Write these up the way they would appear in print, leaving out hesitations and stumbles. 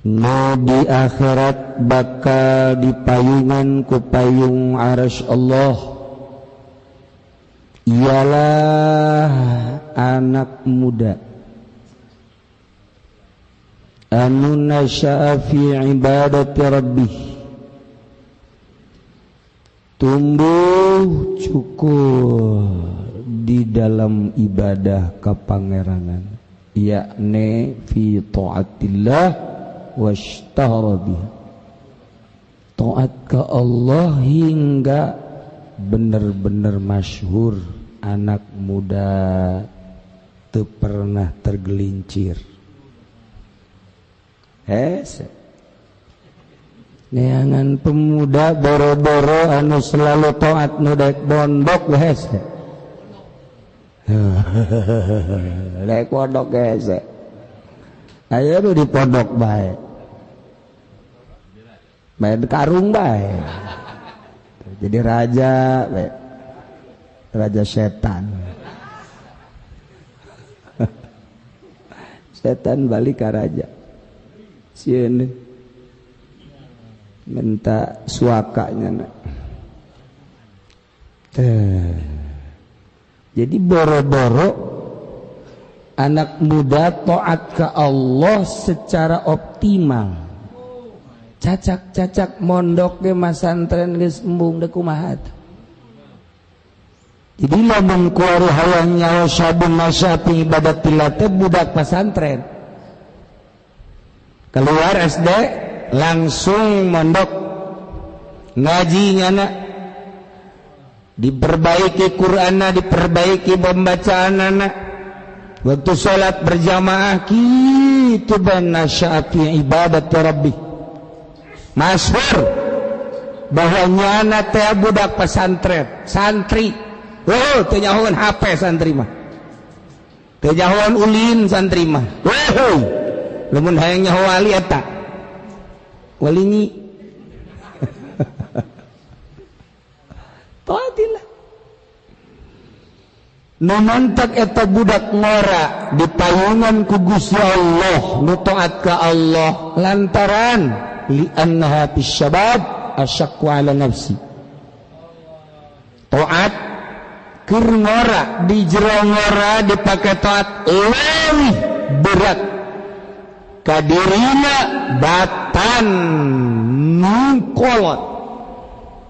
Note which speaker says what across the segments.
Speaker 1: Nu di akhirat bakal dipayungan ku payung arasy Allah ialah anak muda anu nasya'a fi ibadati rabbih, tumbuh cukup di dalam ibadah kepangeranan, yakni fi taatillah washtahara biha, taat ke Allah hingga benar-benar masyhur, anak muda teu pernah tergelincir. Hese neangan pemuda boro-boro anu selalu taat nu daek pondok hese. Daek pondok hese. Aya nu di pondok bae. Main karung bae. Jadi raja bae. Raja setan. Setan balik ka raja. Sieun minta suakanya nak. Jadi boro-boro anak muda taat ke Allah secara optimal. Cacak-cacak mondok ge masantren geus embung deui kumaha. Jadi lamun kuari hayang nyawa sabun masa fi ibadatillah teh budak pesantren. Keluar SD langsung mondok ngaji nyana, diperbaiki Qur'anna, diperbaiki pembacaan anak, waktu sholat berjamaah kitu ban nasya'a fi ibadat rabbi. Masyhur bahwa nyana teh budak pesantren, santri. Oh, teu nyahoan HP santri mah. Teu nyahoan ulin santri mah. Oh, lamun hayang nyaho wali eta. Wali nyi. Taatillah. Nu mantak eta budak ngora dipayungan ku Gusti Allah, nu taat ka Allah lantaran li'annaha fis syabab asyaqqu 'ala nafsi. Taat keur ngora di jero ngora dipake taat leuwih berat kadirina batan nu kolot.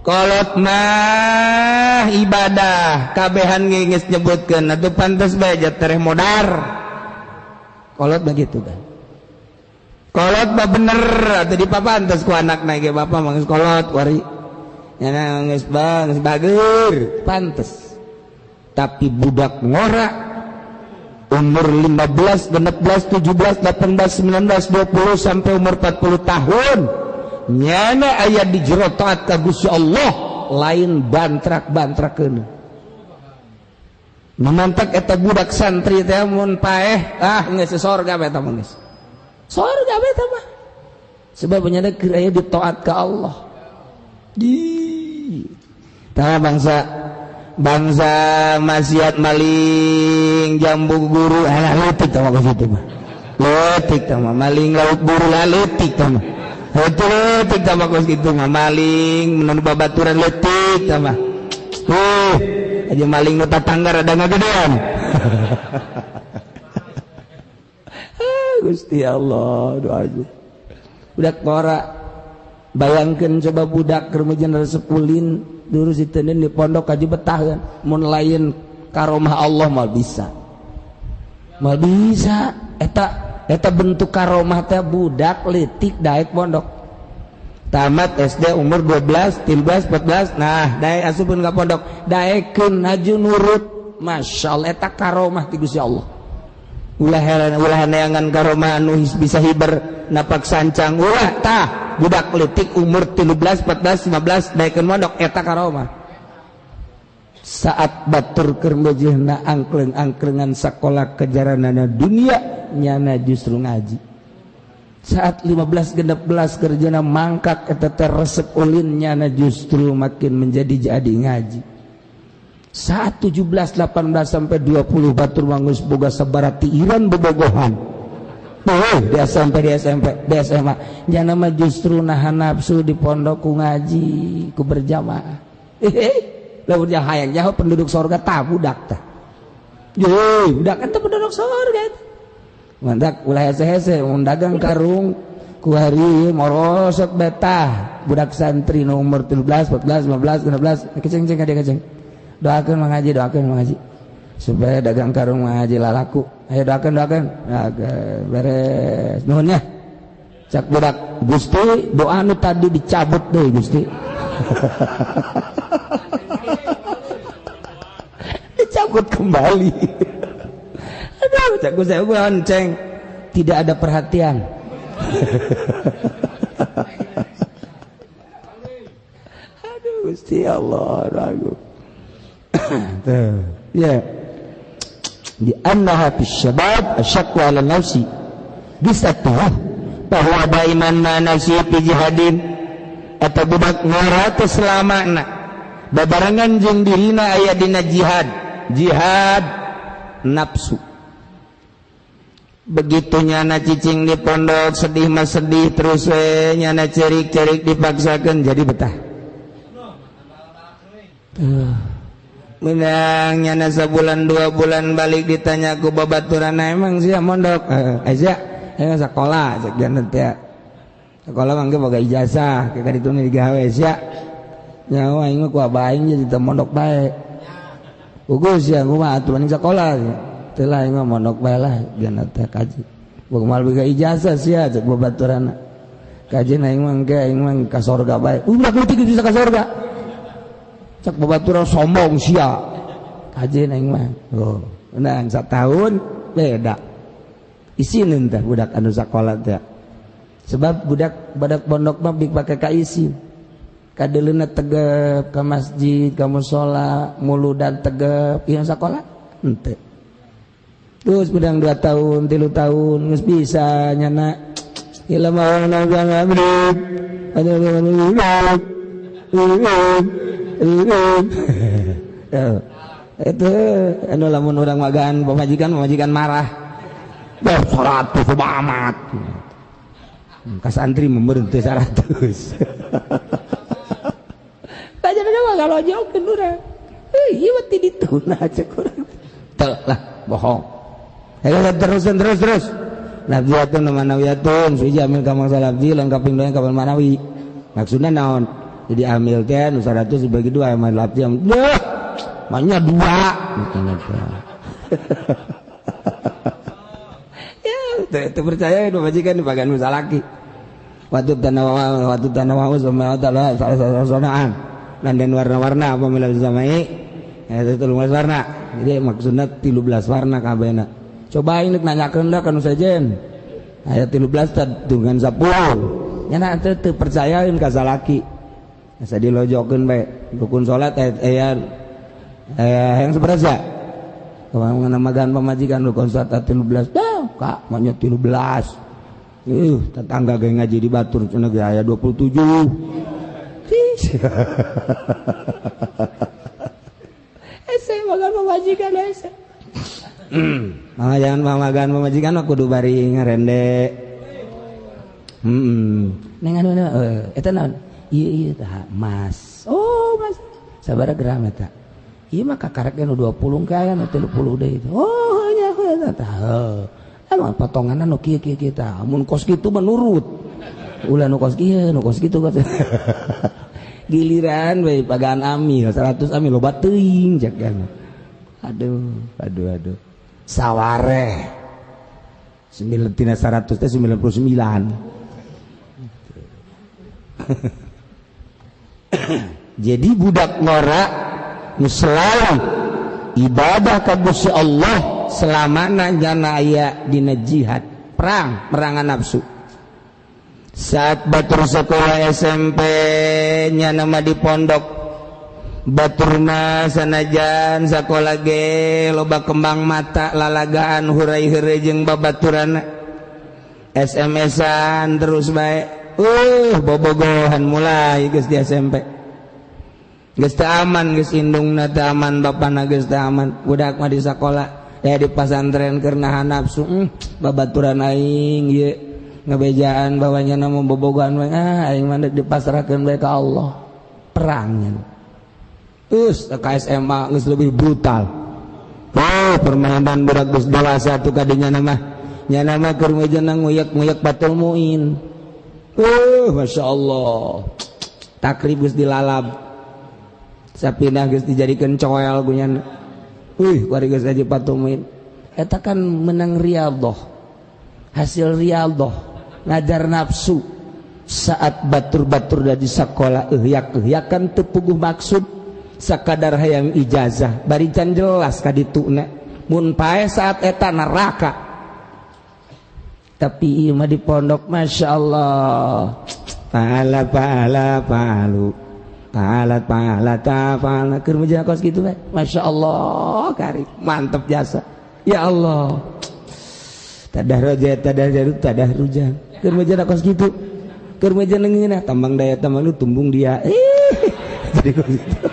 Speaker 1: Kolot mah ibadah kabehan geus nyebutkeun atuh pantes bae tereh modar. Kolot begitu kan. Kolot mah bener atuh dipapantes ku anakna ge bapa mah geus kolot wari. Nya geus bang geus bager pantes. Tapi budak ngora umur 15, 16, 17, 18, 19, 20 sampai umur 40 tahun nyana aya di jero taat ka Gusti Allah lain bantrak-bantrakeun. Memantak eta budak santri teh mun paeh ah geus sorga eta mah geus. Sorga eta mah. Sebab nyana keur aya di taat ka Allah. Di tah bangsa maksiat maling jambu guru alah leutik tah mah kitu mah. Leutik tah mah maling lauk guru lah leutik tah mah. Heuh leutik tah mah kitu mah maling mun babaturan leutik tah mah. Aja maling nu tatangga rada ngagedean. Gusti Allah doa aja. Budak ngora bayangkeun coba budak keur resep ulin dulu ditenin di pondok aja betah kan mun lain karomah Allah mal bisa eta bentuk karomah teh budak leutik daek pondok tamat SD umur 12, 13, 14 nah daek asupun ka pondok daekeun haju nurut masyaallah eta karomah ti Gusti Allah. Ulah heran ulah neangan karomah anu bisa hiber napak sancang ulah tah budak leutik umur 13, 14, 15 daekeun mondok eta karomah. Saat batur keur mejehna angkleng-angklengan sakola kejaranana dunia nyana justru ngaji. Saat 15 16 kerjana mangkak eta teh resep ulin nyana justru makin menjadi jadi ngaji. Saat 17 18 sampai 20 batur mangus boga sabaraha tiiran bobogohan. Tuh, di SMP, di SMP, di SMA. Jangan mah justru nahan nafsu di pondok ku ngaji, ku berjamaah. Lamun hayang nyaho penduduk sorga tah budak tah. Ye, budak eta penduduk sorga. Mandak ulah hese-hese mun dagang karung ku hari morosot betah budak santri nomor 13, 14, 15, 16 keceng-ceng ka dia keceng. Doakeun mengaji, doakeun mengaji. Supaya dagang karung mengaji lalaku. Ayo doakeun, doakeun. Doakeun beres. Nuhun nya. Cak budak Gusti doa nu tadi dicabut deui Gusti. Dicabut kembali. Aduh, cak Gusti gonceng. Tidak ada perhatian. Aduh Gusti Allah, ragu. Tuh, ya. Di annaha fi syabab asyaqqa 'ala nafsi. Bisa tuh bahwa daiman ma nafsi fi jihadin atau budak ngora teh selamana babarengan jeung dirina aya dina jihad, jihad nafsu. Begitu nyana cicing di pondok sedih mah sedih terus we nyana cerik-cerik dipaksakeun jadi betah. Menang nyana sebulan dua bulan balik ditanya ku babaturan emang sia mondok sia emang sekolah cek jana teh sekolah mangke boga ijazah ke kaditu digawe sia nyawa aing mah ku abah aing jadi teu mondok bae ugus sia kumaha atuh mending sekolah teu lah aing mah mondok bae lah jana teh kaji boga moal boga ijazah sia cek babaturan kaji aing mah engke aing mah ka sorga bae udah leutik bisa ka sorga cek babaturan sombong sia kaji aing mah oh nah satahun beda isinin teh budak anu sakola teh sebab budak badak pondok mah bik pake ka isin kadeleuna tegep ka masjid ka musala muludan tegep ieu sakola henteu terus bedang 2 tahun 3 tahun geus bisa nyana ilmu itu anu lamun urang magaan pamajikan marah dah 100 amat ka santri meureun teu 100 kajian mah ngalojokeun urang ieu mah ti dituna cek urang teu lah bohong terus terus terus lafzatun manawiyatun suji amil ka mangsa lafzi lengkaping doang ka manawi maksudna naon jadi amil teh nu 100 dibagi 2 sama lafzi deh banyak 2 ya teu percaya nu majikan dipagan nu salaki waktu tanawa sama ta'ala salah-salah dan warna-warna apa milih samai itu 13 warna jadi maksudna 13 warna kabehna coba ini nanyakeun da ka nu sejen aya 13 dengan 10 nya teu teu percayaeun ka salaki asa dilojokeun bae rukun salat aya yang seberapa kalau magan pamajikan rukun salat 13 dah kak maunya 13 tetangga ge ngaji di Batur cenah ge aya 27 ese magan pamajikan ese mama jangan pamagan pamajikan mah kudu bari ngarende neng anu eta naon ieu ieu tah mas oh mas sabaraha gram eta ieu mah kakarekna nu 20 ka aya nu 30 deui oh nya eta tah emang potonganna nu kieu kieu kieu tah mun kos kitu mah nurut ulah nu kos kieu nu kos kitu giliran we pagaan amil 100 amil loba teuing cek kan aduh aduh aduh sawareh 9 tina 100 teh 99 jadi budak ngora nu selalu ibadah ka Gusti Allah selamana jana aya dina jihad perang perangan nafsu saat batur sekolah SMP nya nama di pondok batur mah sanajan sakola ge loba kembang mata lalagaan hurai-heureuy jeung babaturan SMS-an terus bae bobogohan mulai geus di SMP geus teu aman geus indungna teu aman bapana geus teu aman budak mah di sakola Ya di pasantren keur nahan nafsu, babaturan aing ieu ngebejaan bawanya nama bobogohan we, ah aing mah dipasrahkeun bae ka Allah. Perangnya. Terus ke SMA geus lebih brutal. Oh, permainan budak geus dewasa tuh kadinya nama. Nya nama keur meujeuhna nguyak-nguyak Fathul Muin. Masya Allah. Takrib geus dilalab. Sapinah geus dijadikeun coel gunyana. Wih, geus aja Fathul Muin. Eta kan menang riyadhah. Hasil riyadhah, ngajar nafsu. Saat batur-batur dari sekolah ehyak-ehyakan teu puguh maksud sakadar hayang ijazah. Bari can jelas ka dituna. Mun paeh saat eta neraka. Tapi ieu mah di pondok Masya Allah. Pahala pahala palu. Pahala pahala ta pahala keur meujeuh kos kitu bae. Masya Allah, kari mantep jasa. Ya Allah. Tadah roja tadah jarut tadah rujang. Keur meujeuh kos kitu. Keur meujeuh ngeunah tambang daya tambang lu tumbung dia. Ih, jadi kos kitu.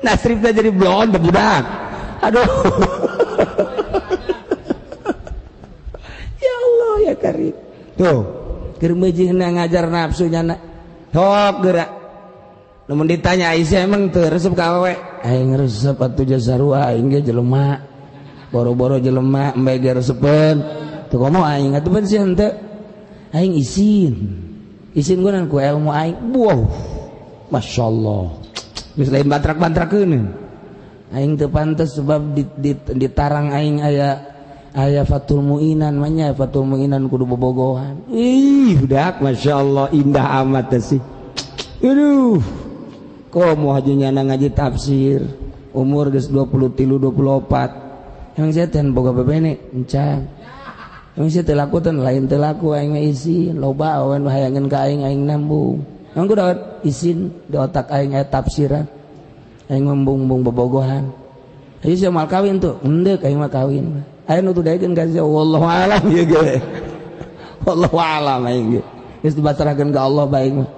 Speaker 1: Nasrib teh jadi blon budak. Aduh. Ya Allah ya karim. Tuh, keur meujeuhna ngajar nafsunya na. Hok gerak. Lamun ditanya Aisyah emang teu resep ka awewe? Aing resep atuh jasarua aing ge jelema. Boro-boro jelema embe ge resepeun. Teu komo aing atuh ban sieun henteu. Aing isin. Isin gunan ku ilmu aing. Wow. Masyaallah. Geus lain bantrak-bantrakeun. Aing teu pantes sebab di tarang aing aya Fathul Muinan mah nya Fathul Muinan kudu bobogohan. Ih, budak masyaallah indah amat sih. Aduh. Komo haji nyana ngaji tafsir. Umur geus 23 24. Emang sia teh boga bebene encan. Emang sia teu laku teh lain teu laku aing mah isin. Loba awewe nu hayangeun ka aing aing nambung. Emang kudu isin di otak aing aya tafsiran. Aing membung-bung bobogohan. Ayo sia moal kawin tuh. Endek aing mah kawin. Aya nu daekeun ka sia wallahu alam ieu ge. Wallahu alam aing ge. Geus dipasrahkeun ka Allah bae mah.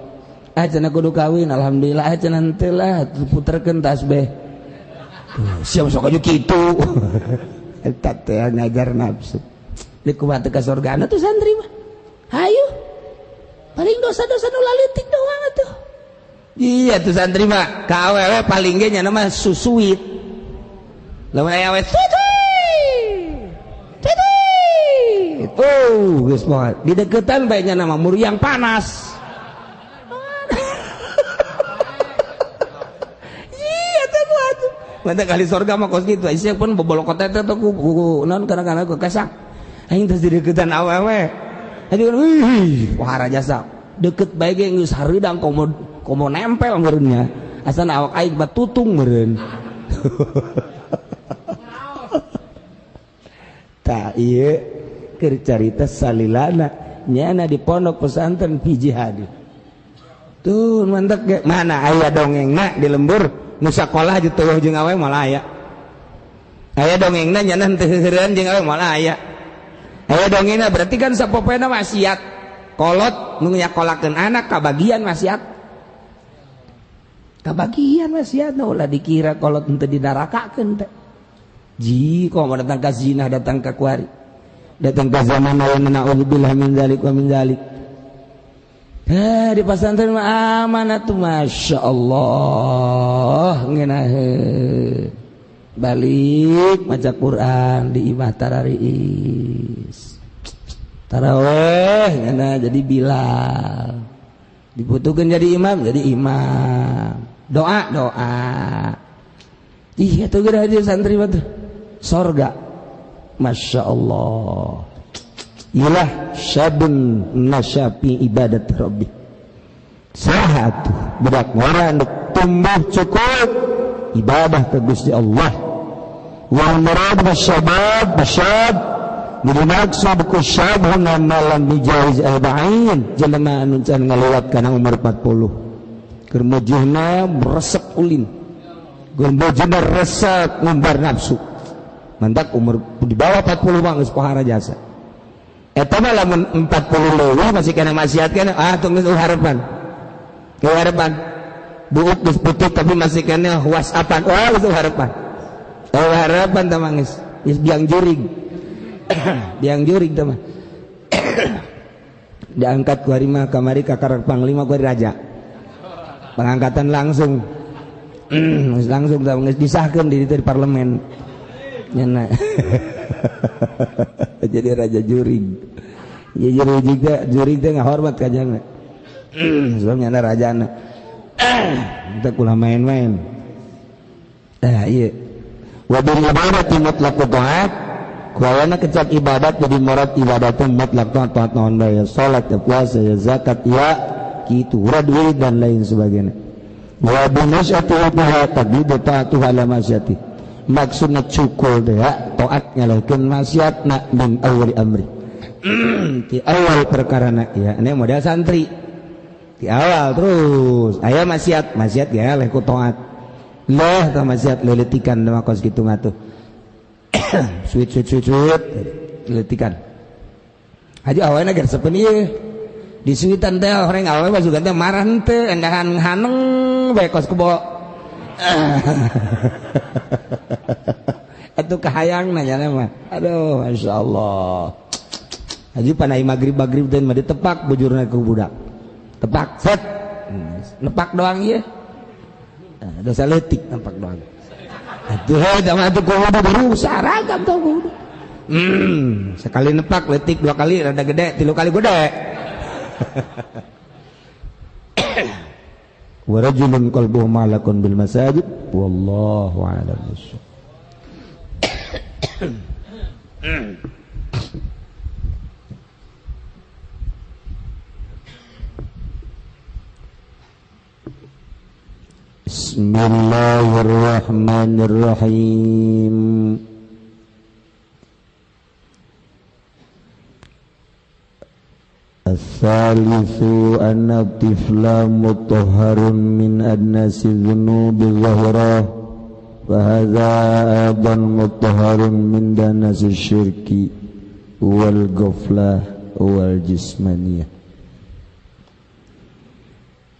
Speaker 1: Ah cenah kudu kawin, alhamdulillah. Ah cenah henteu lah, puterkeun tasbih. Sia sok aja kitu. Eta teh ngajar nafsu. Deuk kumaha teu ka sorgana tuh santri mah. Hayu. Paling dosa-dosa nu lalitik doang atuh. Iya tuh santri mah ka awewe paling ge nya mah susuit. Lamun aya awewe tutui. Tuh geus moal. Di deketan bae nya nama muriang panas. Iya teh atuh. Mantap kali sorga mah kos kitu. Isia pun bobolokot teh teh ku naon kadang-kadang ku kasak. Aing teh di deketan awewe. Aing wih, wah jasa. Deket bae ge geus hareudang komo nempel meureunnya. Asana awak aing batutung meureun. Tah ieu keur carita salilana nyana di pondok pesantren Piji Hadi. Tuh mantep ge mana aya dongengna di lembur nu sakolah jeung teueuh jeung awewe moal aya. Aya dongengna nyana henteu heureun jeung awewe moal aya. Aya dongengna berarti kan sapopoena maksiat. Kolot nu nyakolakeun anak kabagian maksiat. Kabagian maksiat ulah dikira kolot henteu didarakakeun teh. Ji kok mau datang ka zina datang ka kuari. Datang ka zaman ayeuna naudzubillah min zalik wa min zalik. Di pesantren mah aman atuh masyaallah ngeunaheun. Balik maca Quran di imah tarariis. Taraweh ngana jadi Bilal. Dibutuhkeun jadi imam jadi imam. Doa doa. Ih atuh geura hadir santri mah tuh. Sorga. Masya Allah. Ilah syabun nasyapi ibadat rabbi. Saha atuh budak ngora nu tumbuh cukup ibadah ka Gusti Allah. Wal murad bisyabab bisyab dimaksud ku syabun malam bijaiz arba'in jelema anu can ngalewat kana umur 40. Keur mujihna resep ulin. Keur mujihna resep ngumbar nafsu. Mantak umur di bawah 40 mah geus pohara jasa. Eta mah lamun 40 leuwih masih kana maksiat kana ah tong geus harapan. Harapan. Buuk geus putih tapi masih keneh whatsappan. Wah, geus harapan. Oh, harapan tah mah geus. Geus biang jurig. Biang jurig tah mah. Diangkat ku hari mah kamari ka karak panglima ku raja. Pengangkatan langsung. Langsung tah geus disahkeun di ditu di parlemen. Nyana. Jadi raja jurig. Ya jurig teh ngahormat ka jana. Sebab nyana rajana. Kita kulah main-main. Iya. Wa bil ibadati mutlaq taat. Kuayana kecap ibadat jadi murad ibadat mutlaq taat naon bae, salat, ya puasa, ya zakat, ya kitu, urad wirid dan lain sebagainya. Wa bi nasyati wa taqdidu ta'atuhu ala masyati. Maksudna cukul teh ya, taat ngalahkeun maksiatna min awali amri. Di awal perkarana ya, ini model santri. Di awal terus aya maksiat, maksiat ya leh ku taat. Leh tah maksiat leuletikan mah kos kitu mah tuh. Suit suit suit suit leuletikan. Haji awalna geus sepen ieu. Disuitan teh horeng awewe mah sugan teh marah henteu, endahan haneng bae kos kebo. Atuh kahayangna nya mah. Aduh, masyaallah. Haji panai magrib-magrib teh mah ditepak bujurna ku budak. Tepak set. Nepak doang ieu. Dosa leutik nepak doang. Atuh heuh da mah atuh kudu berusaha ragam tah kudu. Sekali nepak leutik, dua kali rada gede, tilu kali gede. Wa rajulun qalbuhu ma'laqun bil masajid wallahu a'lam bissawab. Bismillahirrahmanirrahim. As-salisu anna tifla mutahharun min adnasi dhunubi zahirah wa hadza aidan mutahharun min danasi syirki wal ghaflah wal jismaniyah.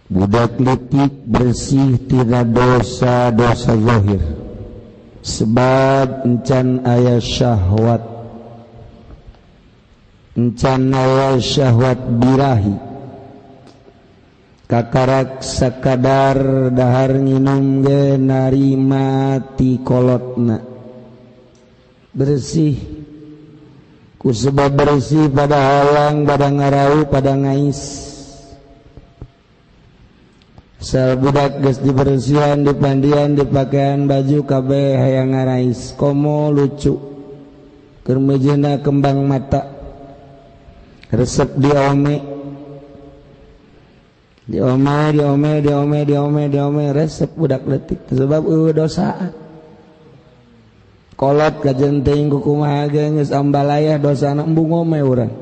Speaker 1: Budak leutik bersih tina dosa-dosa zahir sebab encan aya syahwat, encan aya syahwat birahi, kakarak sakadar dahar nginum ge narima ti kolotna, bersih ku sebab bersih pada halang, pada ngarau, pada ngais. Sel budak geus dibersihan, dipandian, dipakaian baju kabeh hayang ngarais, komo lucu, keur meujeuhna kembang mata, resep diome, diome, diome, diome, diome, diome, resep budak leutik sebab eueuh dosa. Kolot kajen teuing kumaha ge geus ambalayah dosana embung ngome urang.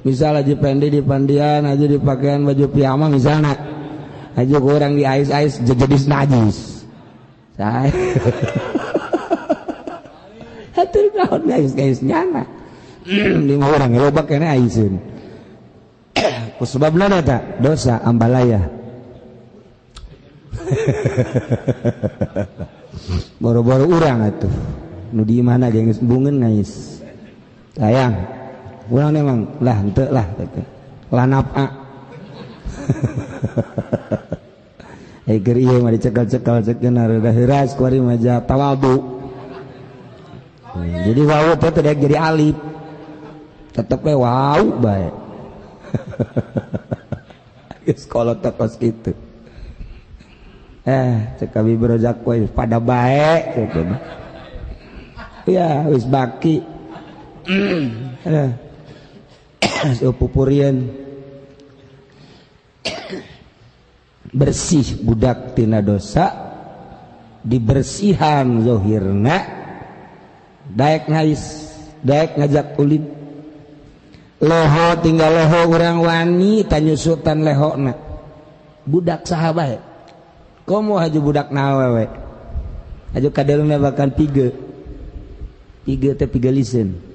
Speaker 1: Misal haji pendi dipandian, haji dipakaian baju piyama misalna. Aja kurang di ais-ais jadi najis. Saya. Hatur naon ais-ais nyana. Lima orang loba kene aiseun. Ku sebabna eta dosa ambalaya. Boro-boro urang atuh. Nu di imahna ge geus bungeun ngais. Sayang. Urang emang lah henteu lah teh. Lah napa. Keur ieu mah dicekel-cekel cekeun rada heuras ku ari mah tawadu. Jadi wau teh teu jadi alif. Tetep we wau bae. Geus kolot teh kos kitu. Cek abi berojak we pada bae kitu. Ya wis baki. Pupurieun. Bersih budak tina dosa, dibersihan zohirna, daek ngais, daek ngajak ulin. Leho tinggal leho urang wani tanyusutan lehona. Budak saha bae. Komo haju budak nawewe. Haju kadeluna bahkan pige. Pige teh pigeliseun.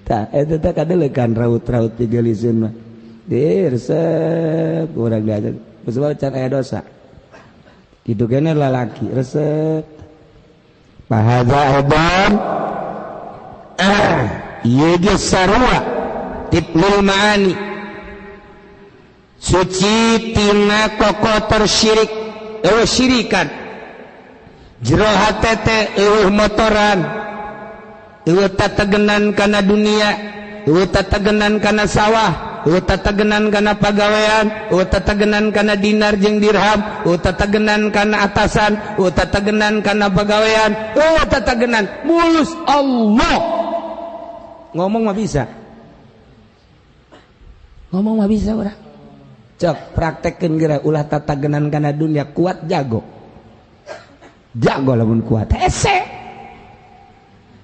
Speaker 1: Tah eta teh kadelekan raut-raut pigeliseun mah. Di resep urang diajar. Sebab can aya dosa. Kitu kene lalaki resep. Bahadza aidan ieu ge sarua tiplul maani. Suci tina kokotor syirik, eueuh syirikan. Jero hate teh eueuh motoran, eueuh tategenan kana dunia, eueuh tategenan kana sawah, eueuh tategenan kana pagawean, eueuh tategenan kana dinar jeung dirham, eueuh tategenan kana atasan, eueuh tategenan kana pagawean, eueuh tategenan mulus Allah. Ngomong mah bisa. Ngomong mah bisa urang. Cok praktekkeun geura ulah tatagenan kana dunia kuat jago. Jago lamun kuat. Hese.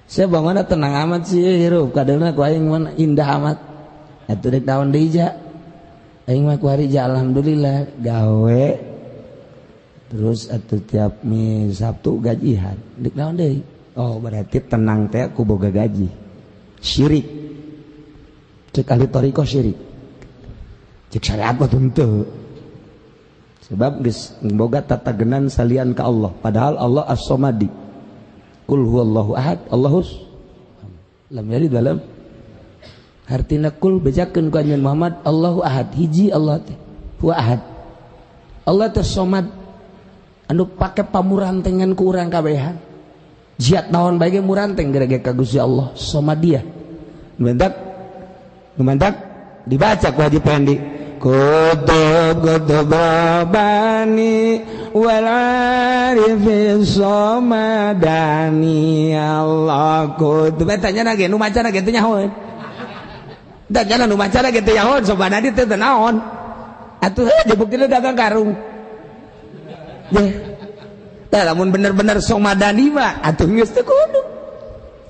Speaker 1: Saya bangunna tenang amat sih hirup kadeuna ku aing mah indah amat. Atuh dek naon deui ja. Aing mah ku hari ja alhamdulillah gawe. Terus atuh tiap Sabtu gajihan. Dek naon deui? Oh berarti tenang teh ku boga gaji. Syirik. Cek ahli thariqah syirik. Cek syariat mah henteu. Sebab geus boga tatagenan salian ka Allah, padahal Allah As-Samadi. Qul huwallahu ahad, Allahus lam yalid walam. Hartina kul bejakeun ku anjeun Muhammad Allahu ahad, hiji Allah teh. Huwa ahad. Allah teh somad. Anu pake pamurantengan ku urang kabehan. Jiat naon bae ge muranteng gara-gara ka Gusti Allah, Somadiyah. Numantak numantak dibaca ku Haji Pendi. Kutub kutub Rabbani wal arifi somadani Allah kutub. Eta nya ge nu maca ge teu nyahoeun. Da nya nu maca ge teu nyahoeun somadani teh teu naon. Atuh heuh dibuktina dagang karung. Deh. Tah lamun bener-bener somadani mah atuh geus teu kudu.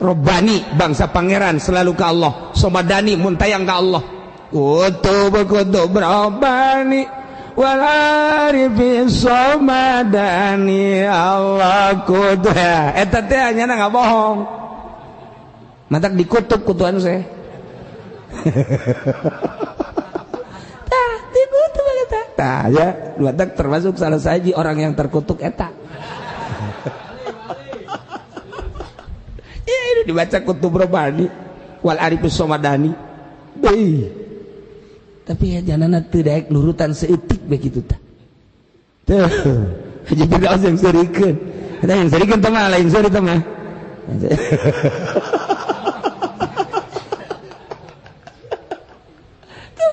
Speaker 1: Robbani bangsa pangeran selalu ke Allah, somadani mun tayang ka Allah. Kutub kutub Rabbani wal arifi somadani Allah kutub. Eta teh nya nggak bohong. Mantak dikutuk ku Tuhan saya. Tah dikutuk eta. Tah ya, mantak termasuk salah sahiji orang yang terkutuk eta. Ya ini dibaca kutub Rabbani wal arifi somadani. Beuh. Tapi ya janana teu daek nurutan seutik begitu tah. Tuh, Haji Firdaus yang seurikeun. Eta yang seurikeun teh mah lain seuri teh mah. Tuh,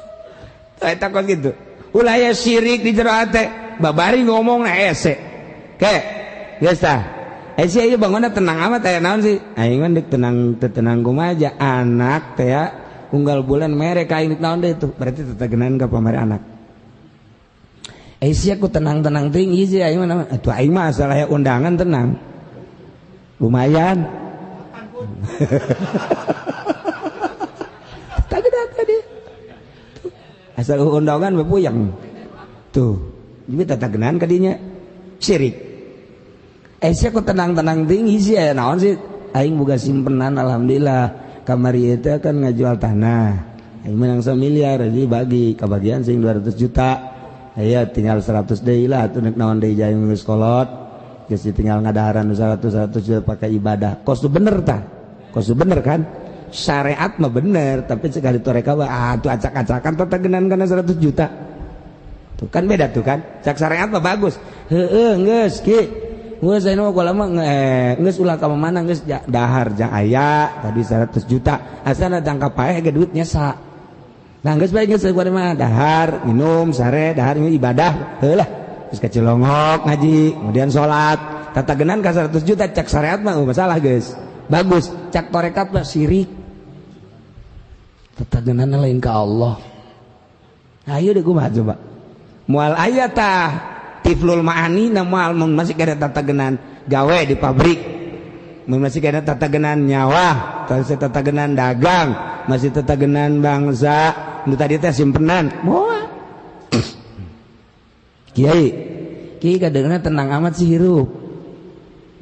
Speaker 1: eta kos kitu. Ulah aya syirik di jero hate, babari ngomongna hese. Ke, geus tah. Hese ieu bangunna tenang amat aya naon sih? Aing mah deuk tenang teu tenang kumaha aja anak teh ya. Unggal bulan merek aing naon deui tuh berarti tetegenan ka pamari anak. Eh sia ku tenang-tenang teuing ieu sih aing mah atuh aing mah asal aya undangan tenang. Lumayan. Tetegenan tadi. Asal undangan we puyeng. Tuh, jadi tetegenan ka dinya syirik. Eh sia ku tenang-tenang teuing ieu sih aya naon sih? Aing boga simpenan alhamdulillah. Kamari itu kan ngajual tanah. Aing menang 1 miliar jadi bagi kebagian sing 200 juta. Aya tinggal 100 deui lah atuh nek naon deui jaing geus kolot. Geus tinggal ngadaharan 100 juta pakai ibadah. Kos tu bener tah. Kos tu bener kan? Syariat mah bener, tapi sekali toreka mah atuh acak-acakan tetegenan kana 100 juta. Tuh kan beda tuh kan? Cak syariat mah bagus. Heueuh geus ki. Geus ayeuna mah lama geus ulah ka mana geus dahar jang aya tadi 100 juta asana jangka paeh ge duitnya sa. Nah geus bae geus kuari mah dahar minum sare dahar ibadah heuh lah geus ka Cilongok ngaji kemudian salat tatagenan ka 100 juta cak syariat mah masalah geus. Bagus cak tarekat mah syirik. Tatagenan lain ka Allah. Ayo deh kumaha coba. Moal aya tah tiflul ma'ani na moal mun masih kada tatagenan gawe di pabrik, mun masih kada tatagenan nyawa, masih tatagenan dagang, masih tatagenan bangsa, nu tadi teh simpenan. Moal. Kiai, kiai kadangna tenang amat sih hirup.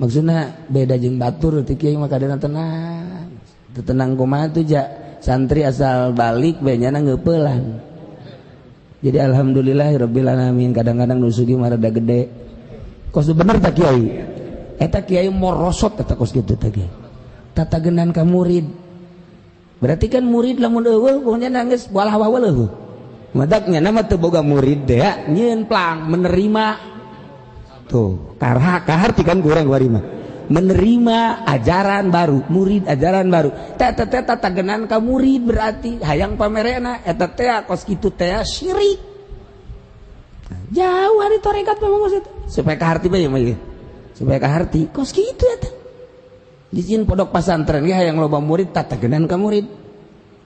Speaker 1: Maksudna beda jeung batur teh kiai mah kadangna tenang. Teu tenang kumaha tuh ja santri asal balik bae nyana ngeupelan. Jadi alhamdulillahirabbil alamin kadang-kadang nu sugih mah rada gede. Kos bener tak kiai? Eta kiai morosot eta kos kitu teh kiai. Tatagenan ka murid. Berarti kan murid lamun eueuh pokoknya nangis walah walah eueuh. Madaknya nama teu boga murid deh ya, nyieun plang menerima tuh karha kaharti kan kurang warima. Menerima ajaran baru, murid ajaran baru. Teh teh tatagenan ka murid berarti hayang pamerena eta teh kos kitu teh syirik. Jauh hari tarekat mah maksud supaya kaharti bae mah ieu. Supaya kaharti kos kitu eta. Dijieun pondok pasantren ge hayang loba murid tatagenan ka murid.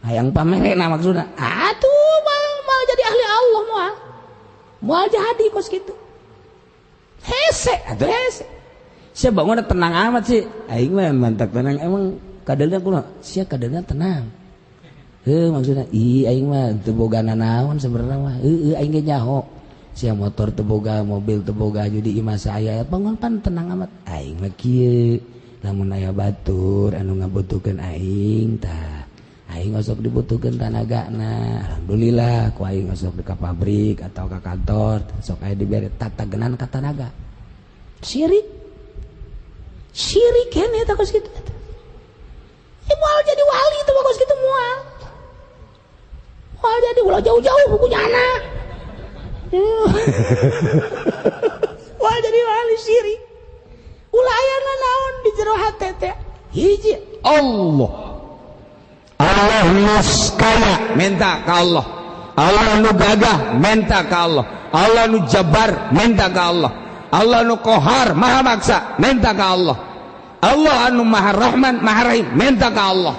Speaker 1: Hayang pamerena maksudna. Atuh moal jadi ahli Allah moal. Moal jadi kos kitu. Hese atuh hese. Sia bangun tenang amat sih. Aing mah mantap tenang emang kadelna kumaha? Sia kadelna tenang. Heuh maksudna ih aing mah teu boga nanaon sebenarnya mah. Heueuh aing ge nyaho. Sia motor teu boga, mobil teu boga jadi imah saya bangun pan tenang amat. Aing mah kieu. Lamun aya batur anu ngabutuhkeun aing tah. Aing osok dibutuhkeun tanagana. Alhamdulillah ku aing osok di ka pabrik atau ka kantor sok aya dibere tatagenan ka tanaga. Syirik. Syirik kan eta kos kitu eta. Moal jadi wali itu kos kitu moal. Moal jadi ulah jauh-jauh buku nyana. Moal jadi wali syirik. Ulah aya naon di jero hate teh. Hiji
Speaker 2: Allah. Allah nuskaya minta ka Allah. Allah nu gagah minta ka Allah. Allah nu jabar minta ka Allah. Allah nu kohar maha maksa minta ka Allah. Allah anu maha rahman maha rahim minta ka Allah.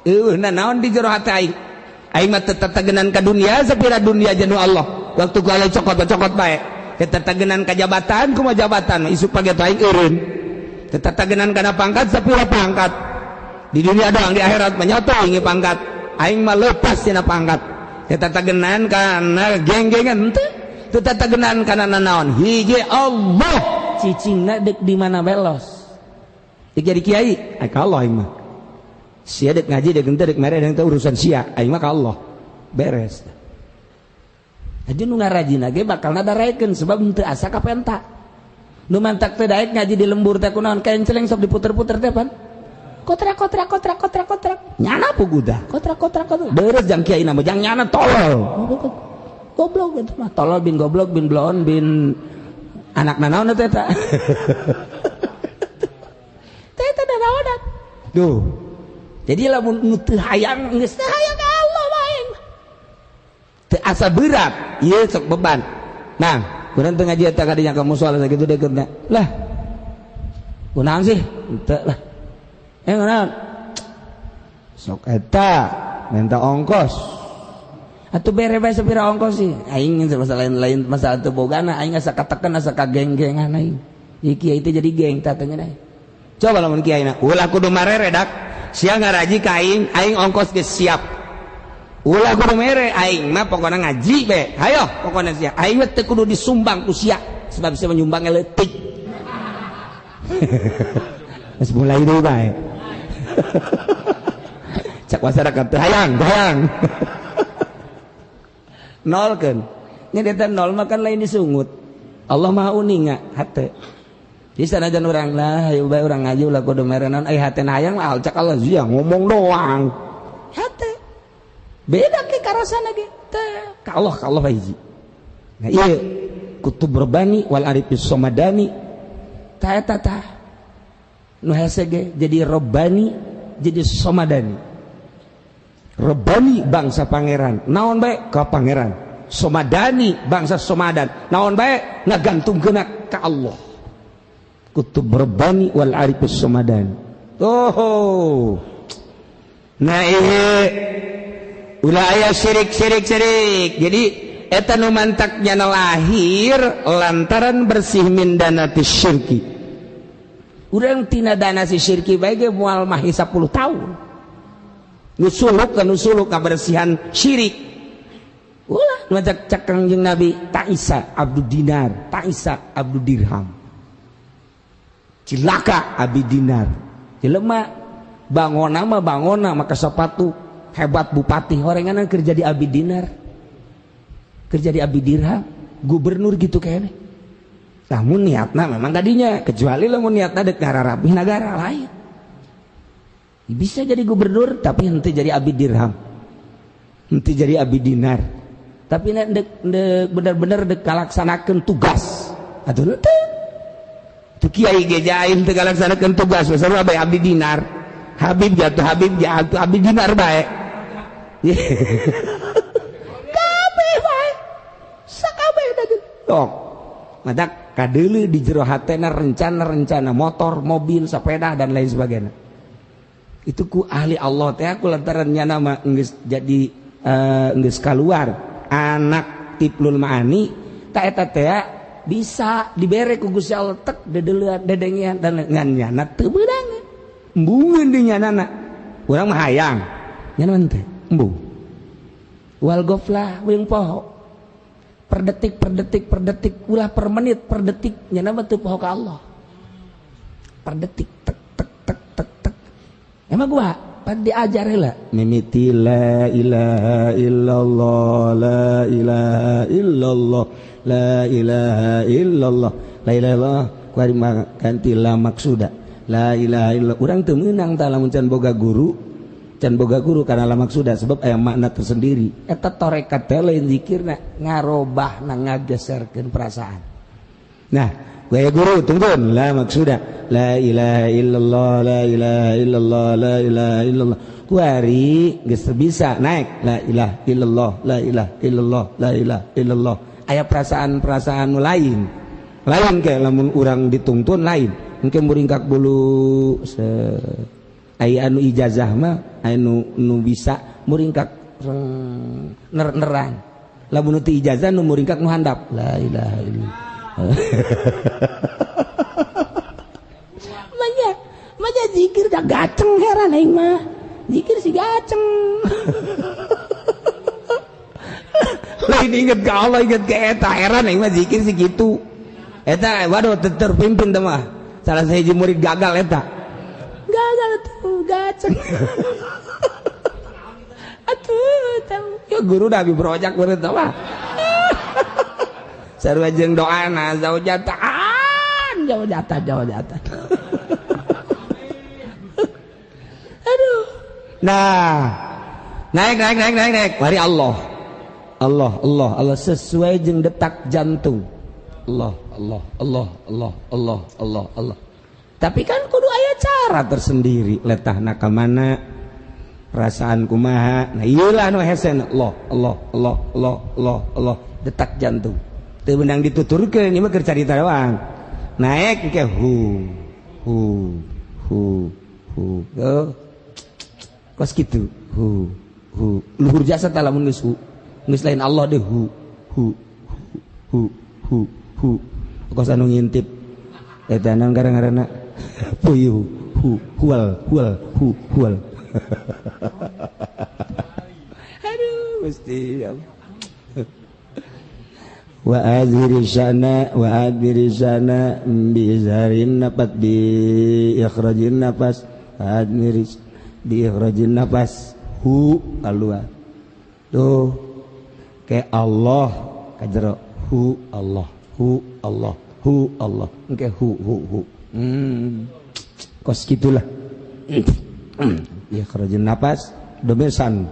Speaker 2: Eueuh naon di jero hati aing. Aing mah teu tatagenan ka dunia sapira dunia jeung Allah. Waktu ku aya cokot-cokot bae. Teu tatagenan ka jabatan kumaha jabatan isuk page aing eureun. Teu tatagenan kana pangkat sapira pangkat. Di dunia doang di akhirat mah nyoto aing pangkat. Aing mah lepas tina pangkat. Teu tatagenan kana geng-gengan henteu. Teu tatagenan kana nanaon. Hiji Allah
Speaker 1: cicingna deuk di mana belos.
Speaker 2: Dek jadi kiai, ai ka Allah aing mah. Sia dek ngaji dek henteu dek mere dek teu urusan sia, aing mah ka Allah. Beres.
Speaker 1: Aja nu ngarajina ge bakal nadaraekeun sebab henteu asa ka penta. Nu mantak teh daek ngaji di lembur teh kunaon kenceleng sok diputer-puter teh pan. Kontrak kontrak kontrak kontrak kontrak. Nyana puguda. Kontrak kontrak kontrak.
Speaker 2: Beres jang kiai nama jang nyana tolol.
Speaker 1: Goblok gitu mah. Tolol bin goblok bin bloon bin anak nanaon teh eta. Teh eta nanaonan.
Speaker 2: Duh.
Speaker 1: Jadi lamun nu teu hayang geus teu hayang ka Allah bae.
Speaker 2: Teu asa berat, ieu sok beban. Nah, kurang teu ngaji eta kadinya ka musala sakitu dekeutna. Lah. Kunaon sih? Henteu lah. Kunaon? Sok eta minta ongkos.
Speaker 1: Atuh bere bae sapira ongkos sih. Aing masalah lain-lain masalah teu bogana aing asa katekan asa kageng-gengan aing. Ieu kiai teh jadi geng tah teh nya.
Speaker 2: Coba lamun kiai na, ulah kudu marere dak. Sia ngaraji ka aing, aing ongkos geus siap. Ulah kudu mere aing mah pokona ngaji be. Hayo pokona sia. Aing mah teu kudu disumbang ku sia sebab sia menyumbangnya leutik. Geus mulai deui bae. Cak masyarakat teh hayang, hayang.
Speaker 1: Nol kan. Nya eta nol mah kan lain disungut. Allah Maha uninga hate. Di sanajan urang lah, hayu bae urang ngaji ulah kudu mere naon ai hate hayang mah cak Allah sia ngomong doang. Hate. Beda ke karasana ge teh.
Speaker 2: Ka Allah hiji. Nah ieu kutub rebani wal arifis somadani
Speaker 1: ta eta tah. Nu hese ge jadi robani jadi somadani.
Speaker 2: Rebani bangsa pangeran, naon bae ka pangeran. Somadani bangsa somadan, naon bae ngagantungkeun ka Allah. Kutub rebani wal arifus somadani. Oh. Nah ieu ulah aya syirik syirik syirik. Jadi eta nu mantak nyana lahir lantaran bersih min danati syirki.
Speaker 1: Urang tina dana si syirki bae ge moal mahi 10 tahun.
Speaker 2: Nu suluk ka nu suluk kabersihan syirik.
Speaker 1: Ulah nu cak cak Kangjeng Nabi ta'isa abdu dinar, ta'isa abdu dirham.
Speaker 2: Cilaka abdi dinar.
Speaker 1: Jelema bangona mah bangona maka sepatu hebat bupati horengan keur jadi abdi dinar. Kerja di abdi dirham, gubernur gitu kayaknya. Namun niatna memang tadinya, kecuali lamun niatna dek ngararapih negara lain. Bisa jadi gubernur tapi henteu jadi abdi dirham. Henteu jadi abdi dinar. Tapi dek bener-bener dek kalaksanakeun tugas. Atuh henteu. Teu kiai ge jaim teu kalaksanakeun tugas, sarua bae abdi dinar. Habib jatuh Habib jatuh abdi dinar bae. Kabeh bae. Sakabeh da tok. Matak kadeuleu di jero hatena rencana-rencana motor, mobil, sepeda dan lain sebagainya. Itu ku ahli Allah teh aku lantaran nyana mah geus jadi geus kaluar anak tiplul maani ta eta teh bisa dibere ku Gusti Allah tek dedeulean dedengean dan ngan nyana teu beunang. Embungeun di nyanana. Urang mah hayang. Nyana mah teh embung. Wal goflah jeung poho. Per detik, per detik, per detik, ulah per menit, per detik, nyana mah teu poho ka Allah. Per detik tek tek tek tek tek. Emang gua pan diajar heula mimiti la ilaha illallah la ilaha illallah la ilaha illallah la ilaha illallah kuari ganti la maksuda la ilaha illallah. Urang teu meunang tah lamun can boga guru karena la maksuda sebab aya makna tersendiri. Eta tarekat teh lain zikirna ngarobahna ngageserkeun perasaan. Nah, gaya guru tungguan la maksuda la ilaha illallah la ilaha illallah la ilaha illallah kuari geus bisa naik la ilaha illallah la ilaha illallah la ilaha illallah. Aya perasaan-perasaan lain lain kayak lamun urang dituntun lain mungkin muringkak bulu aya anu ijazah mah anu nu bisa muringkak nerang lamun teu ijazah nu muringkak nu handap la ilaha illallah. Manya zikir dah gaceng heran aing mah. Zikir si gaceng. Lain inget ke Allah inget ke eta heran aing mah zikir si kitu. Eta waduh terpimpin teh mah. Salah sahiji murid gagal eta. Gagal tuh gaceng. Atuh tahu. Ya guru dah dibrojak murid teh mah. Sarua jeung doana zaujatan, zaujatan, zaujatan. Aduh. Nah, naik naik naik naik naik. Mari Allah. Allah Allah Allah sesuai jeung detak jantung. Allah Allah Allah Allah Allah Allah Allah. Tapi kan kudu aya cara tersendiri letahna ka mana, perasaan kumaha. Nah, ieu lah nu hese Allah Allah Allah Allah Allah Allah detak jantung. Teu meunang dituturkeun ieu mah keur carita doang. Naik ke hu hu hu hu. Oh. Kos kitu hu hu. Luhur jasa tah lamun geus hu. Geus lain Allah deh hu hu hu hu hu. Kos anu ngintip. Eta naon ngaran-ngaranna? Puyuh hu hual hual hu hual. Aduh mesti ya. Wa azhiri syana wa adbiri syana bi izharin nafas bi ikhrajin nafas admiri bi ikhrajin nafas hu keluar tuh kayak Allah kajero hu Allah hu Allah hu Allah engke hu hu hu kos gitulah ikhrajin nafas domesan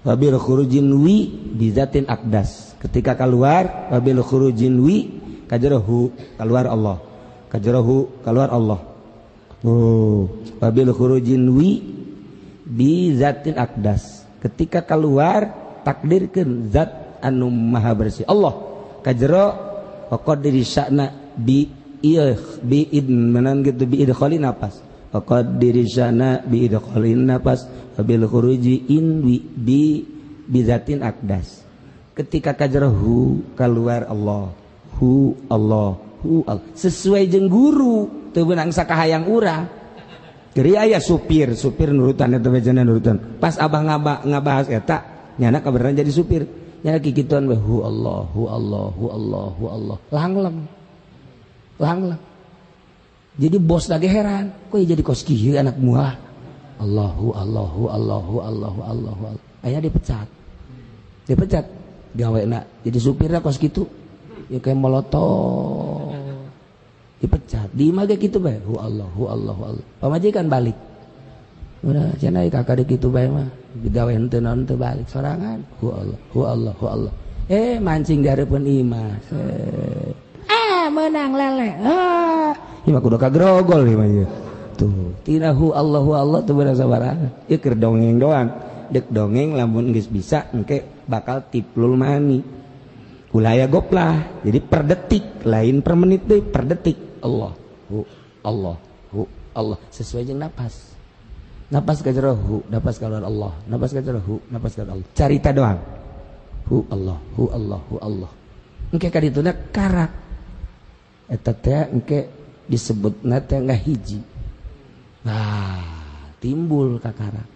Speaker 1: wabil khurujin wi bizatin akdas. Ketika keluar wabil khurujin wi kajrohu keluar Allah, kajrohu keluar Allah. Oh, wabil khurujin wi bizatin akdas. Ketika keluar takdirkeun zat anu maha bersih Allah. Kajro wa qadri sya'na bi bi id menan gitu bi idkhalin nafas. Wa qadri sya'na bi idkhalin nafas wabil khuruji in wi bi bizatin akdas. Ketika kajrohu keluar Allah, hu Allah, hu Allah. Sesuai jeung guru, teu beunang sakahayang urang. Jadi aya supir, supir nurutan eta bejana nurutan. Pas abah ngabahas eta, nyana kabeneran jadi supir. Nyana kikituan we hu Allah, hu Allah, hu Allah, hu Allah. Langlem. Langlem. Jadi bos lagi heran, kok jadi kos kieu anak muah. Allahu Allahu Allahu Allahu Allahu Allah. Akhirnya dipecat. Dipecat. Gawena jadi supirna kos kitu. Ya kayak molotov. Dipecat. Di imah ge kitu bae. Hu Allah, hu Allah, hu Allah. Pamajikan balik. Udah cenah kakak kitu bae mah. Digawe henteu naon teu balik sorangan. Hu Allah, hu Allah, hu Allah. Mancing di hareupeun imah. Ah, menang lele. Ah, imah kudu kagrogol imah ieu. Tuh, tina hu Allah, hu Allah tuh bener sabarangan. Ieu keur dongeng doang. Dek dongeng lamun geus bisa engke bakal tiplul mani. Ulah aya goplah. Jadi per detik, lain per menit deui, per detik. Allah, hu Allah, hu Allah sesuai jeung napas. Napas ka jero hu, napas ka Allah, napas ka jero hu, napas ka Allah. Carita doang. Hu Allah, hu Allah, hu Allah. Engke ka dituna karak. Eta teh engke disebutna teh ngahiji. Nah, timbul kakarak.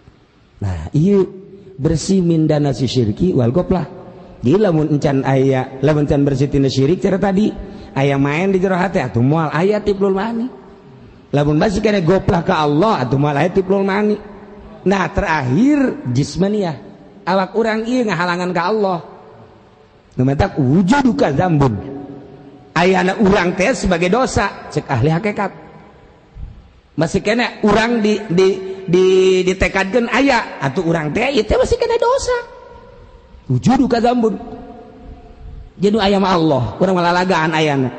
Speaker 1: Nah, ieu bersih mindana si syirki wal goplah. Jadi lamun encan aya, lamun encan bersih tina syirik cara tadi, aya main di jero hate atuh moal aya tiplul mani. Lamun masih kena goplah ke Allah atuh moal aya tiplul mani. Nah, terakhir jismaniyah. Awak urang ieu ngahalangan ka Allah. Nu matak wujuduka zambun. Ayana urang teh sebagai dosa cek ahli hakikat. Masih kena urang di di di ditekadkeun aya atuh urang teh ieu teh masih kena dosa. Wujuduka zambun. Jadi aya mah Allah, urang malalagaan ayana.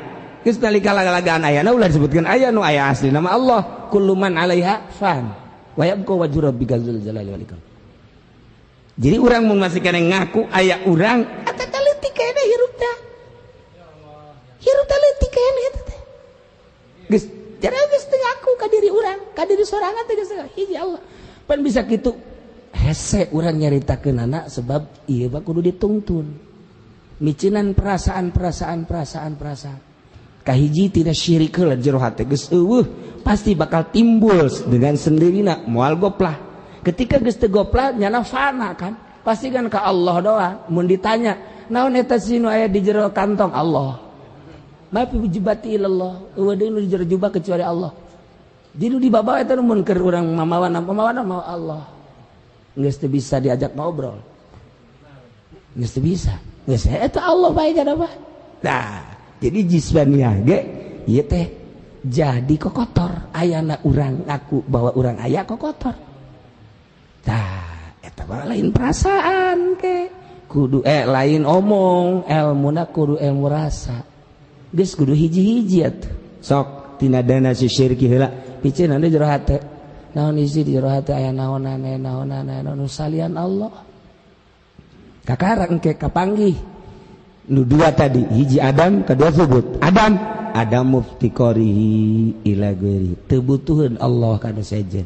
Speaker 1: Geus nalika lalagaan ayana ulah disebutkeun aya nu aya asli nama Allah. Kullu man 'alaiha fan wa yabqa wajhu rabbika dzul jalali wal ikram. Jadi urang mun masih kena ngaku aya urang eta teh leutik kene hirup teh. Hirup teh leutik kene eta teh. Geus jadi geus teu ngaku ka diri urang, ka diri sorangan teh geus hiji Allah. Pan bisa kitu hese urang nyaritakeunana sebab ieu mah kudu ditungtun. Micinan perasaan perasaan perasaan perasaan. Kahiji tidak syirik heula jero hate geus eueuh pasti bakal timbul dengan sendirina moal goplah. Ketika geus teu goplah nyana fana kan, pasti kan ka Allah doang. Mun ditanya, naon eta si nu aya di jero kantong Allah. Ma fi jubati ilallah, eueuh deui nu di jero jubah kecuali Allah. Jadi nu dibabawa eta mun keur urang mamawana, mamawana mau Allah. Geus teu bisa diajak ngobrol. Geus teu bisa. Geus eta Allah bae kada mah. Nah, jadi jismaniah ge ieu teh jadi kokotor. Ayana urang ngaku bahwa urang aya kokotor. Tah, eta mah lain perasaan ke. Kudu lain omong, elmuna kudu ilmu rasa. Geus kudu hiji-hiji atuh. Sok tina dana si syirki heula, piceun di jero hate. Naon isi di jero hate aya naonane naonane nu salian Allah. Kakara engke kapanggih. Nu dua tadi, hiji Adam, kedua subut. Adam, Adam muftiqarihi ila ghairi. Teu butuheun Allah kana sejen.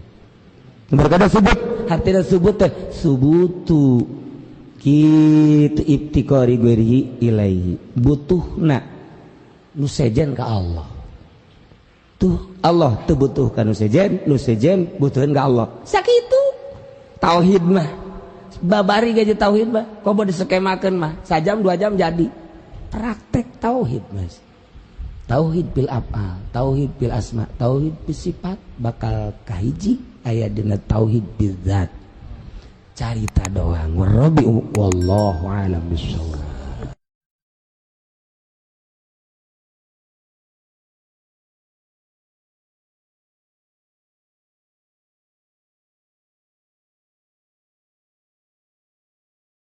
Speaker 1: Berkata subut, hartina subut teh subutu kitu ibtiqari ghairihi ilaihi. Butuhna nu sejen ka Allah. Tuh Allah teu butuh ka nu sejen butuheun ka Allah. Sakitu tauhid mah. Babari gaji tauhid mah, komo diskemakeun mah, sajam 2 jam jadi. Praktek tauhid, Mas. Tauhid bil af'al, tauhid bil asma, tauhid bil sifat bakal kahiji aya dina tauhid bidzat. Carita doang. Warabbi wallahu a'lam bissawab.